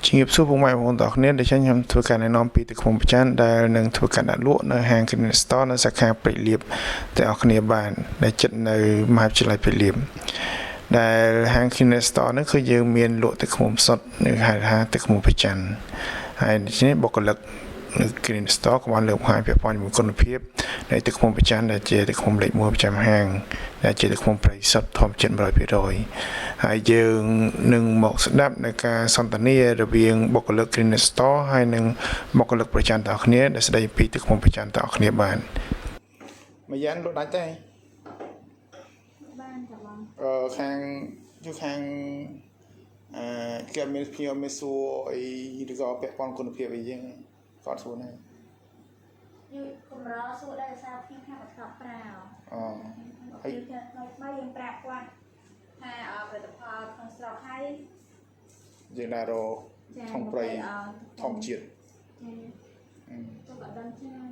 ជំរាបសួរពុកម៉ែបងប្អូនទាំងអស់គ្នាដែលខ្ញុំធ្វើការណែនាំពីទឹកឃ្មុំប្រច័នដែលនឹងធ្វើការដាក់លក់នៅហាង Green Store នៅសាខាព្រែកលៀបទាំងអស់គ្នាបានដែលជិតនៅមហាវិទ្យាល័យព្រែកលៀបដែលហាង Green Store ហ្នឹងគឺយើងមានលក់ទឹកឃ្មុំសុទ្ធឬហៅថាទឹកឃ្មុំប្រច័នហើយនេះបុគ្គលិកនៅ Green Store ក៏បានលើកបង្ហាញពាក់ព័ន្ធជាមួយគុណភាពនៃទឹកឃ្មុំប្រច័នដែលជាទឹកឃ្មុំលេខ1ប្រចាំហាងដែលជាទឹកឃ្មុំព្រៃសុទ្ធធម្មជាតិ100%ហើយយើងនឹងមកស្ដាប់នៅការសន្ទនារវាងបុគ្គលិក Green Store ហើយនិងបុគ្គលិកប្រចាំទាំងអស់គ្នាដែលស្ដីពីទឹកឃ្មុំប្រចាំទាំងអស់គ្នាបានមួយយ៉ាងលក់ដាច់ទេ បានចាបង អឺខាងគឺខាងអឺគេអត់មានភ្ញៀវមានសួរអីឬក៏ពាក់ព័ន្ធគុណភាពអីយើងគាត់សួរណា យូកម្រសួរដែរសារខ្ញុំខាងបថប់ប្រាវ អូ ហើយថ្មីថ្មីយើងប្រាប់គាត់ថាផលិតផលក្នុងស្រុកហើយ យើងដើររកធំព្រៃធម្មជាតិ ចាទុកអត់ដឹងច្រើន